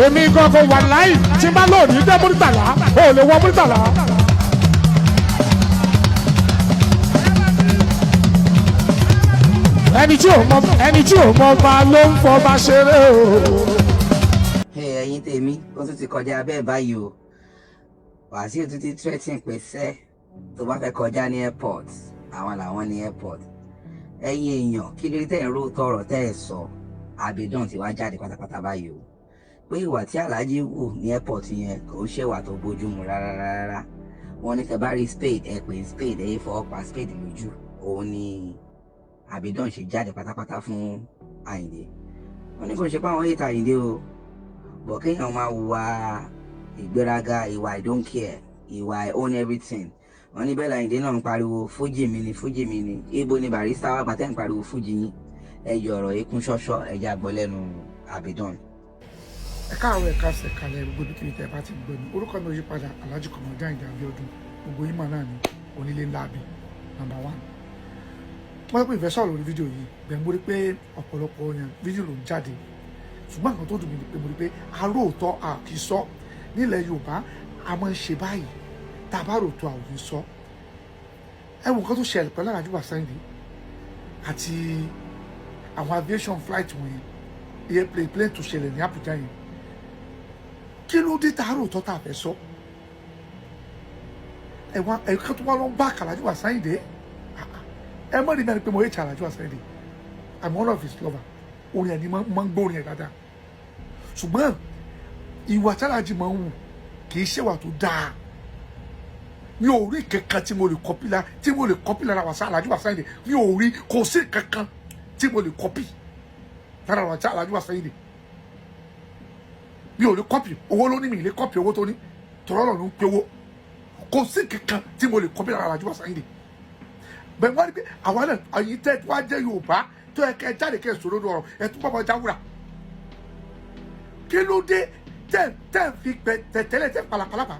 Èmi gangan wà láì tí n bá lóòní dé Múrítàlá, ò lè wọ Múrítàlá. Ẹni tí ò mọ, ẹni tí ò mọ ọba ló ń fọba ṣeré o. Ẹ̀yin tèmi, ó tún ti kọjá bẹ́ẹ̀ báyìí o. Wàsíù tún ti threatening pé sẹ́ tó bá fẹ́ kọjá ní airport, àwọn làwọn ní airport. Ẹ̀yin èèyàn, kí ló dé tẹ̀ ń rò tọrọ tẹ́ ẹ̀ sọ? Abidjan ti wá jáde pátápátá báyìí o, pé ìwà tí Alhaji wù ní airport yẹn kò ń ṣèwà tó bójúmu rárá rárá. Wọ́n ní tẹ́ bá rí spade, ẹ pè spade, ẹ yé fọwọ́ pa spade lójú. Òun ni Abidjan ṣe jáde pátápátá fún Àyìndé. Wọ́n ní kò ṣe pé àwọn hate Àyìndé o, bọ̀ kéèyàn máa hùwà ìgbéraga, ìwà "I don't care", ìwà "I own everything". Wọ́n ní bẹ́ẹ̀ l'Àyìndé náà ń pariwo "Fújì mi ni, Fújì mi ni". Ibo ni Barrister wà gbàtẹ́ ń pariwo Fújì yín? Ẹ yọ ọ̀rọ̀ ikún ṣọ́ṣọ́, ẹ já gbọ́ lẹ́nu Abidjan. Ẹ káàárọ̀, ẹ káàsán, ẹ káalẹ́, gbogbo ibi kíbi tẹ́ ẹ bá ti gbọ́ mi. Orúkọ mi ò yí padà, Alhaji Kọmọdé Àyìndé Abíọ́dún. Gbogbo yín mà náà ní onílé ńlá bí number one. Wọ́n pè ìfẹ́ sọ̀rọ̀ lórí fídíò yìí bẹ́ẹ̀. Mo rí pé ọ̀pọ̀lọpọ̀ yẹn fídíò ló ń jáde, ṣùgbọ́n nǹkan tó dùn mí ni pé mo rí pé aróòtọ́ a kì í sọ nílẹ̀ Yorùbá. A máa ń ṣe báyìí, tá a bá ròótọ́, a ò ní sọ. Ẹ wo nǹkan tó ṣẹlẹ̀ pẹ̀lú Alhaji Wasiu Ayinde àti àwọn aviation flight wọ̀nyẹn, airplane, plane tó ṣẹlẹ̀ ní Abuja yẹn. Kí ló dé tá a ròótọ́ tá a fẹ́ sọ? Ẹ̀wọ̀n ẹ̀ka tó wá lọ ń bá Alhaji Wasiu Ayinde. Ẹ mọ̀ ní mẹ́rin pé mo hate Alhaji Wasiu Ayinde. I'm one of his lover. Orin ẹ̀ ni máa ń gbọ́ orin ẹ̀ dáadáa, ṣùgbọ́n ìwà tí Alhaji máa ń wù kì í ṣèwà tó dáa. Mi ò rí kankan tí mo lè copy la tí mo lè copy lára Wasiu, Alhaji Wasiu Ayinde. Mi ò rí, kò sí kankan tí mo lè copy lára Wasiu, Alhaji Wasiu Ayinde. Mi ò lè copy owó ló ní, mi lè copy owó tó ní, tọrọ ló ń pe owó. Kò sí kankan tí mo lè copy lára Alhaji Wasiu Ayinde. Bẹ́ẹ̀ wọ́n ní pé àwa náà, àyìn tẹ́ wá jẹ́ Yorùbá tó yẹ kẹ́ jáde kẹ́ sọ̀rọ̀ ọ̀rọ̀ ẹ̀ tún bọ̀ jáwúrà. Kí ló dé tẹ́ tẹ́ fi tẹ̀tẹ̀lẹ̀ tẹ́ palapalapa?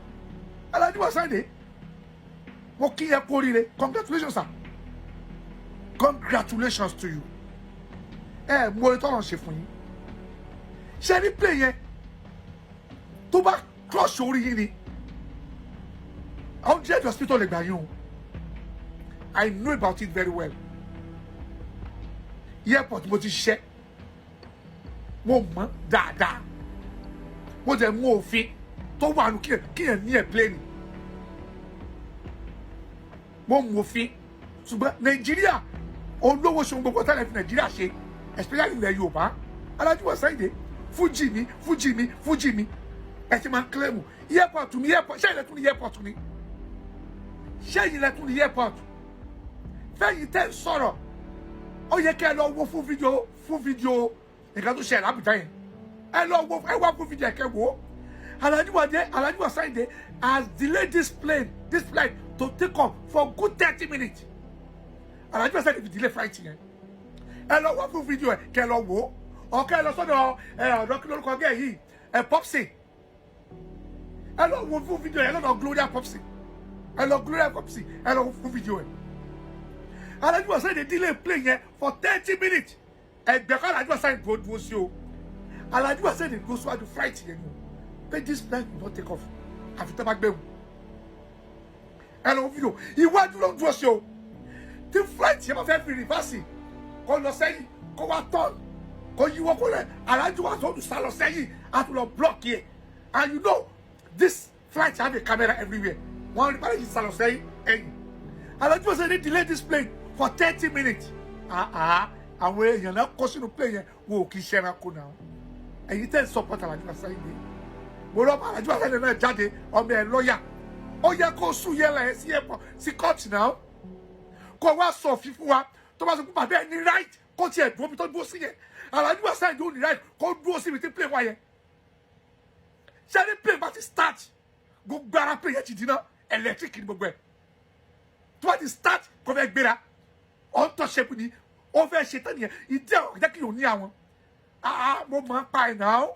Alhaji Wasiu Ayinde, mo kí ẹ kú oríire. Congratulations, sir, congratulations to you. Ẹ mú orí tọ́lọ̀ ṣe fún yín. Ṣé ní plane yẹn tó bá crush orí yín ni, 100 hospital lè gbà yín o. I know about it very well. Airport mo ti ṣiṣẹ́, mo mọ̀ dáadáa. Mo jẹ́ mú òfin tó wà nù kíyàn ní ẹ̀ plane. Mo mú òfin, ṣùgbọ́n Nàìjíríà olówó ṣe ohun gbogbo tẹ́lẹ̀ fi Nàìjíríà ṣe, especially ilẹ̀ Yorùbá. Alhaji Wasiu Ayinde, "Fújì mi, Fújì mi, Fújì mi", ẹ ti máa ń claim airport mi, airport. Ṣé ilẹ̀ tún ní airport ni? Ṣé ilẹ̀ tún ní airport? Fẹ́yìn tẹ́ ń sọ̀rọ̀, ó yẹ kẹ́ ẹ lọ wo fún fídíò, fún fídíò nǹkan tó ṣẹlẹ̀ l'Ábùjá yẹn. Ẹ lọ wo, ẹ wá fún fídíò ẹ kẹ́ wò ó. Alhaji Wade, Alhaji Wasiu Ayinde has delayed this plane, this flight to take off for good 30 minutes. Alhaji Wasiu Ayinde fi delay flight yẹn. Ẹ lọ wá fún fídíò ẹ kẹ́ lọ wò ó. Ọ̀kẹ́ lọ sọ́dọ̀ ẹ ọ̀dọ́, kí lórúkọ gẹ́ yìí, ẹ Popsi. Ẹ lọ wo fún fídíò ẹ lọ́dọ̀ Gloria Popsi. Ẹ lọ Gloria Popsi, ẹ lọ fún fídíò ẹ. Alhaji Wasiu Ayinde delay plane yẹn for 30 minutes. Ẹgbẹ́ kọ́ Alhaji Wasiu Ayinde dúró dúró sí o. Alhaji Wasiu Ayinde dúró síwájú flight yẹn ni o, pé this plane will not take off àfi tẹ́ bá gbé wọn. Ẹ lọ wo fídíò, iwájú ló ń dúró sí o. Tí flight yẹn bá fẹ́ fi reverse, kó lọ sẹ́yìn, kó wá turn, kó yíwọ́, kó lẹ̀, Alhaji Wasiu tún sá lọ sẹ́yìn, á tún lọ block yẹ. And you know this flight have a camera everywhere. Wọ́n rí báyìí sá lọ sẹ́yìn ẹ̀yìn. Alhaji Wasiu Ayinde delay this plane for 30 minutes. Ah ah, àwọn èèyàn náà kó sínú plane yẹn, wọn ò kì í ṣe ẹranko náà. Ẹ̀yin tẹ́ ń support Alhaji Wasiu Ayinde, mo lọ bá Alhaji Wasiu Ayinde náà jáde, ọmọ ẹ̀ lọ́ọ̀yà, ó yẹ kó sùn yẹn lẹ̀ sí airport, sí court náà, kó wá sọ òfin fún wa. Tó bá sọ pé bàbá ẹ̀ ní right kó tiẹ̀ dúró bí tó dúró sí yẹn, Alhaji Wasiu Ayinde ò ní right kó dúró síbi tí plane wá yẹn. Ṣé ní plane bá ti start, gbogbo ara plane yẹn ti dínà, electric ní gbogbo ẹ̀. Tó bá ti start, kó fẹ́ gbéra, untouchable ni ó fẹ́ ṣe tán nìyẹn. Ìdí àwọn jẹ́ kí yóò ní àwọn, ah, mo máa ń pa ẹ̀ náà.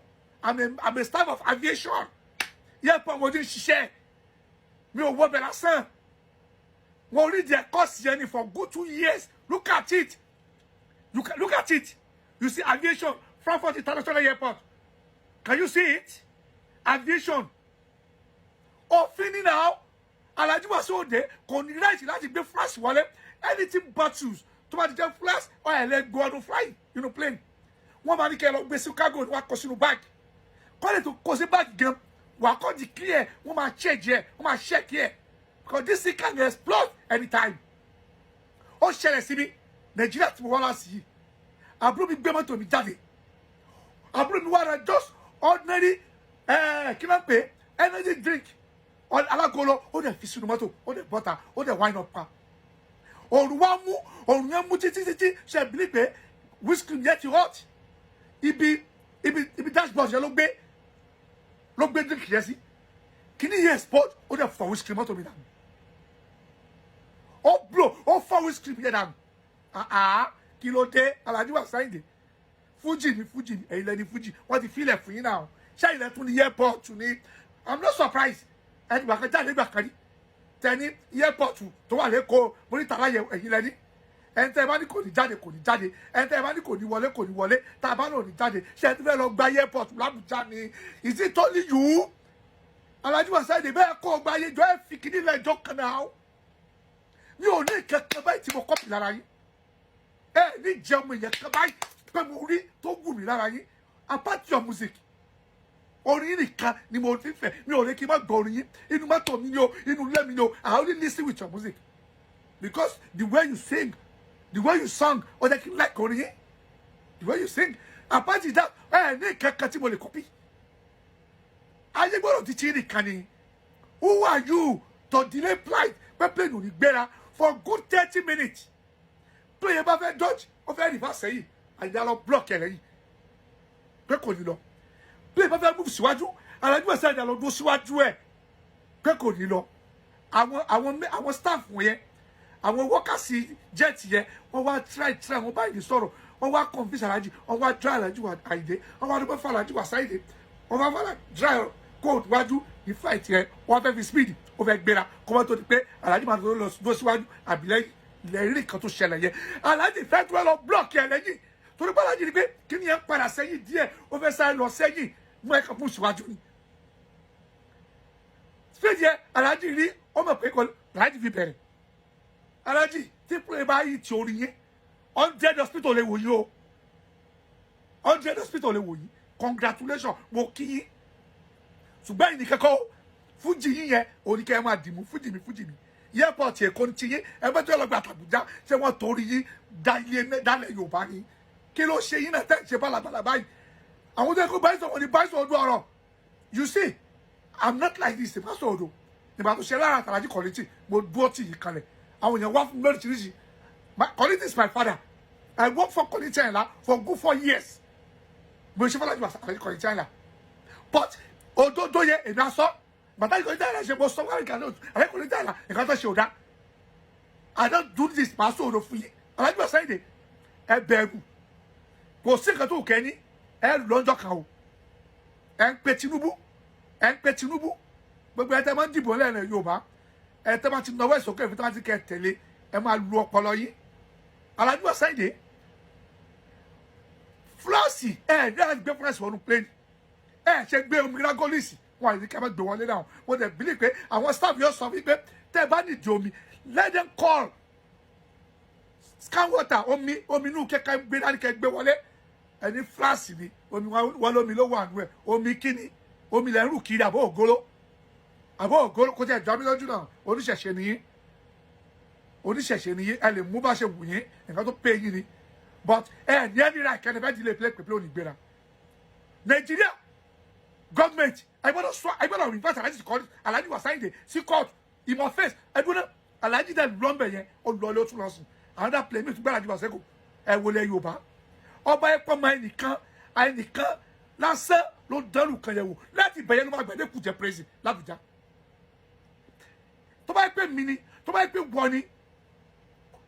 I'm a staff of aviation. Yẹ pé mo ti ń ṣiṣẹ́, mi ò wọ bẹ̀ lásán. Mo rí the course yẹn ni for good 2 years. Look at it, you can look at it, you see aviation, Frankfurt International Airport. Can you see it? Aviation òfin ní náà. Alhaji Wasiu Ayinde kò ní right láti gbé flask wọlé. Anything bottles tó bá ti jẹ́ flask, ọ̀ ẹ̀ lẹ́ gbọ́ ọdún fly inú plane. Wọ́n máa ní kẹ́ ẹ lọ gbé sí cargo, wọ́n á kó sínú bag. Kọ́lé tó kó sí bag gan, wà á kọ́ di clear, wọ́n máa change ẹ̀, wọ́n máa check ẹ̀, because this thing can explode anytime. Ó ṣẹlẹ̀ sí mi Nàìjíríà tí mo wá láti yìí. Àbúrò mi gbé mọ́tò mi jáde. Àbúrò mi wá ra just ordinary, kí ló ń pè é, energy drink alágolo. Ó dẹ̀ fi sínú mọ́tò, ó dẹ̀ bọ́ta, ó dẹ̀ wind up pa. Òrùn wá mú, òrùn yẹn mú títí títí. Ṣe bílí pé windscreen yẹn ti hot? Ibi dashboard yẹn ló gbé drink yẹn sí. Kíní yẹn explode, ó dẹ̀ fọ windscreen mọ́tò mi dànù. Ó blow, ó fọ windscreen yẹn dànù. Àá, kí ló dé, Alhaji Wasiu Ayinde? Fújì ni, fújì ni, ẹ̀yin lẹni fújì. Wọ́n ti filẹ̀ fún yín náà. Ṣé ilẹ̀ tún ní airport ni? I'm not surprised. Ẹni gbà kan jáde gbà kan rí tẹni airport tó wà lẹ́kọ̀ọ́ Murtala yẹ, ẹ̀yin lẹni. Ẹni tẹ́ ẹ bá ní kò ní jáde, kò ní jáde. Ẹni tẹ́ ẹ bá ní kò ní wọlé, kò ní wọlé. Tá a bá náà ní jáde, ṣé ẹ ti fẹ́ lọ gba airport l'Abuja ni? Is it only you, Alhaji Wasiu Ayinde? Bẹ́ẹ̀ kó o gba ayé jọ, ẹ fi kíní lẹ́jọ́ kan náà. Mi ò ní kankan báyìí tí mo copy lára yín. Ẹ ní jẹun èèyàn kan báyìí pé mo rí tó wù mí lára yín, apart your music. Orin yín nìkan ni mo ti fẹ́. Mi ò lè kí n má gbọ́ orin yín. Inú mọ́tò mi ni o, inú ilé mi ni o, I only listen with your music, because the way you sing, the way you song, ó jẹ́ kí n like orin yín, the way you sing. Apart that, ẹ ní kankan tí mo lè copy. Ayé gbọ́dọ̀ ti tí nìkan ni. Who are you to delay flight pé plane ò ní gbéra for good 30 minutes? Plane yẹn bá fẹ́ dodge, ó fẹ́ reverse sẹ́yìn, àyà lọ block ẹ̀ lẹ́yìn pé kò ní lọ. Plane bá fẹ́ move síwájú, Alhaji Wasiu Ayinde lọ dúró síwájú ẹ̀ pé kò ní lọ. Àwọn staff wọn yẹn, àwọn workers jet yẹn, wọ́n wá try try, wọ́n bá ìdí sọ̀rọ̀, wọ́n wá convince Alhaji, wọ́n wá try Alhaji wa Ayinde, wọ́n wá dúpẹ́ fún Alhaji Wasiu Ayinde. Wọ́n wá fún try code wájú ní flight yẹn. Wọ́n fẹ́ fi speed, ó fẹ́ gbéra kó wọ́n tó di pé Alhaji máa tó lọ dúró síwájú àbílẹ̀ lẹ́rìí kan tó ṣẹlẹ̀ yẹn. Alhaji fẹ́ tó lọ block yẹn lẹ́yìn, torí pé Alhaji ni pé kí ni yẹn padà sẹ́yìn díẹ̀, ó fẹ́ sáré lọ sẹ́yìn mú ẹ̀ka fún síwájú ni. Speed yẹn, Alhaji rí, ó mọ̀ pé kò. Alhaji fi bẹ̀rẹ̀. Alhaji, tí plane bá yìí ti orí yín, 100 hospital lè wò yín o, 100 hospital lè wò yín. Congratulations, mo kí yín. Ṣùgbọ́n ìní kẹ́kọ̀ọ́ fújì yín yẹn, oníkẹ́ ẹ máa dìmú fújì mi, fújì mi. Airport Èkó ní ti yín. Ẹgbẹ́ tó yẹ lọ gba àtàbújá, ṣé wọ́n torí yín dá ilé dálẹ̀ Yorùbá ni? Kí ló ṣe yín náà tẹ́ ń ṣe bálabàlà báyìí? Àwọn tó yẹ kó báyìí sọ̀rọ̀ ní báyìí sọ̀rọ̀ ọdún ọ̀rọ̀. You see, I'm not like this. Ìbá sọ̀rọ̀ ọdún nígbà tó ṣe lára àtàlájì Kollington, mo dúró tì yín kalẹ̀. Àwọn èèyàn wá fún mi lóríṣiríṣi. Kollington is my father. I work for Kollington Ayinla for good 4 years. Mo ṣe fọlájú àtàlájì Kollington Ayinla, but òdodo yẹ èmi asọ bàtà Kollington Ayinla ṣe. Mo sọ wáyé kan náà, àlẹ́ Kollington Ayinla, nǹkan tó ṣe ò dá. I don't do this. Màá sọ òdo fún yín. Alhaji Wasiu Ayinde, ẹ bẹ̀rù, kò sí nǹkan tó kẹ́ ní ẹ lọ́jọ́ kan o. Ẹ ń pe Tinubu, ẹ ń pe Tinubu. Gbogbo ẹ tẹ́ máa ń dìbò lẹ́nu Yorùbá, ẹ tẹ́ máa ti nawọ́ ìsókè fún tí wọ́n ti kẹ́ tẹ̀lé, ẹ máa lu ọpọlọ yín. Alhaji Wasiu Ayinde, flask, ẹ ní àti gbé flask wọnú plane. Ẹ ṣe gbé omi Ragolis wọn àti kẹ́ ẹ má gbé wọlé náà. Mo dẹ̀ believe pé àwọn staff yóò sọ wípé tẹ́ ẹ bá nídìí omi, let them call can water, omi inú kẹ́kẹ́ gbé dání, kẹ́ gbé wọlé. Ẹni flask ni omi wọn, lómi ló wà nù ẹ. Omi kíni? Omi lẹ́ ń rù kiri, àbọ̀ ògolo, àbọ̀ ògolo. Kó tẹ̀ jọ mí lójú náà. Oníṣẹ̀ṣe nìyí, oníṣẹ̀ṣe nìyí. Ẹ lè mú bá ṣe wù yín, nǹkan tó pé yín ni, but ẹ ní ẹni ra ìkànnì fẹ́ẹ́ di lè play pèpè òní gbéra. Nàìjíríà government, ẹ gbọ́dọ̀ sọ, ẹ gbọ́dọ̀ invite Alhaji sí court, Alhaji Wasiu Ayinde sí court. In my face, ẹ dúró. Alhaji dẹ̀ lọ́nbẹ̀ yẹn, ó lọ ilé, ó tún lọ sùn. Another plane mi tún gbé Alhaji Wasiu. Ẹ wọlé Yorùbá, ọba ẹ pọ́ mọ ẹnìkan, ẹnìkan lásán ló dẹrù kan yẹn wò láti bẹ̀yẹ ló máa gbẹ̀dẹ̀ Kùjẹ́ prison l'Abuja. Tó bá yẹ pé mi ni, tó bá yẹ pé wọ ni,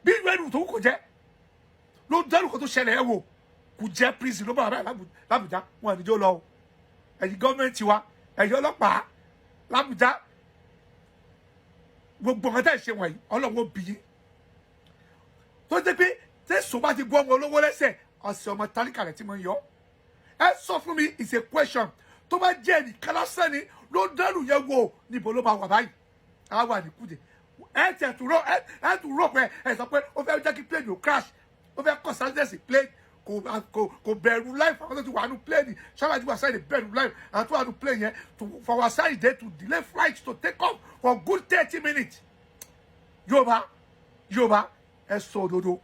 bí ìlú ẹnu tó kò jẹ́ ló dẹrù kan tó ṣẹlẹ̀, ẹ wò, Kùjẹ́ prison ló bá wà l'Abuja. Wọn àníjó lọ o. Ẹ̀yin gọ́ọ̀mẹ̀ntì wa, ẹ̀yin ọlọ́pàá l'Abuja, gbogbo nǹkan tẹ́ ẹ̀ ṣe wọ̀nyí, ọlọ́wọ́ bí yín. Tó jẹ́ pé tẹ̀sán bá ti gbọ́ ọmọ olówó lẹ́sẹ̀, ọ̀sẹ̀ ọmọ tálíkà rẹ̀ tí mo ń yọ. Ẹ sọ fún mi, it's a question. Tó bá jẹ́ ẹnìkan lásán ni ló dẹ́rù yẹn wò, níbo ló máa wà báyìí? Á wà ní kúdè. Ẹ tẹ̀ tún rọ, ẹ tún rò pé ẹ sọ pé ó fẹ́ jẹ́ kí plane yóò crash, ó fẹ́ cause accident sí plane. Kò bẹ̀rù life àwọn tó ti wà nù plane. Ṣálájú Wasiu bẹ̀rù life àwọn tó wà nù plane yẹn to for Wasiu Ayinde to delay flight to take off for good 30 minutes? Yorùbá, Yorùbá, ẹ sọ òdodo.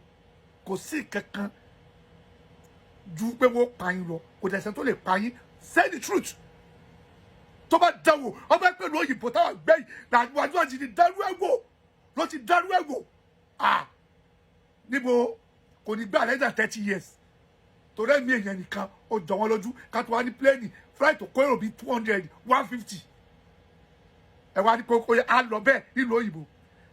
Kò sí kankan ju pé wọ́n pa yín lọ. Kò dẹ̀ sẹ́ni tó lè pa yín. Say the truth. Tó bá dáwò ọba pẹ̀lú òyìnbó táwọn gbẹ́ yìí làwọn àti ti dárú ẹ̀ wò, ló ti dárú ẹ̀ wò. Ah, níbo kò ní gbà less than 30 years, torí ẹ̀mí èèyàn nìkan ó jọ wọ́n lójú, ká tó wá ní plane flight tó kó èrò bíi 200, 150. Ẹ wá ní kókó á lọ bẹ́ẹ̀ nílùú òyìnbó.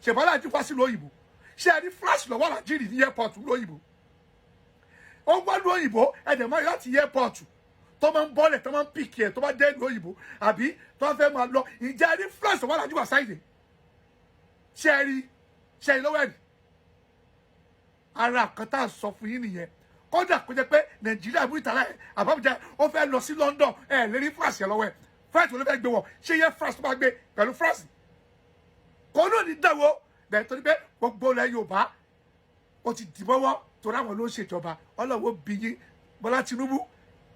Ṣèbálà ti wá sílùú òyìnbó, ṣé ẹ ní flash lọ́wọ́ Nàìjíríà ní airport nílùú òyìnbó? Ó wá lu òyìnbó, ẹ̀dẹ̀ máa láti airport tó máa ń bọ́lẹ̀, tó máa ń pick ẹ̀, tó bá dé ìlú òyìnbó àbí tó bá fẹ́ máa lọ. Ǹjẹ́ ẹ ní flash lọ́wọ́ Alhaji Wasiu Ayinde? Ṣé ẹ rí? Ṣé ẹ rí lọ́wọ́ ẹ̀ rí? Ara kan tá a sọ fún yín nìyẹn. Kódà kó jẹ́ pé Nàìjíríà, Muritala ẹ̀ àbábíjà, ó fẹ́ lọ sí London, ẹ̀ lè rí flash yẹn lọ́wọ́ ẹ̀. Flight wo ló fẹ́ gbé wọ̀? Ṣé yẹ flash tó bá gbé pẹ̀lú flash kò náà ní dáwọ́ bẹ́ẹ̀? Torí pé gbogbo ilẹ̀ Yorùbá ó ti dì mọ́wọ́, torí àwọn ló ń ṣèjọba. Ọlọ́wọ́ bí yín. Bọ́lá Tinubu,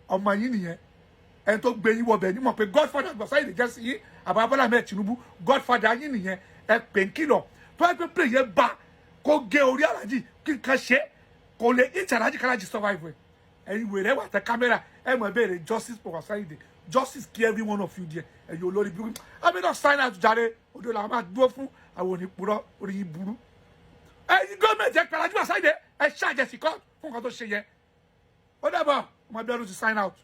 ọmọ yín nìyẹn, ẹni tó gbé yín wọbẹ̀ nímọ̀ pé godfather Wasiu Ayinde jẹ́ sí yín. Àbá Bọ́lá mẹ́ẹ̀ Tinubu, godfather yín nìyẹn. Ẹ pè ń kìlọ̀. Tó wáyé pé plane yẹn bá kó gé orí Alájì, kí nǹkan ṣe kò lè ìtì Alájì kálájì survive ẹ. Ẹ̀yin wèrè wà tẹ kámẹ́rà, ẹ mọ̀ béèrè justice for Wasiu Ayinde. Justice kill every one of you there. Ẹ̀yin olórí burúkú, àmì náà sign out jàre. Odò làwọn máa dúró fún àwọn onípurọ́, orí yín burú. Ẹ̀yin gọ́ọ̀mẹ̀ntì, ẹ pẹ̀lú Alhaji Wasiu Ayinde, ẹ ṣàjẹsí kọ́ fún nǹkan tó ṣe yẹn. Ó dàbọ̀. Ọmọ abẹ́rù ti sign out.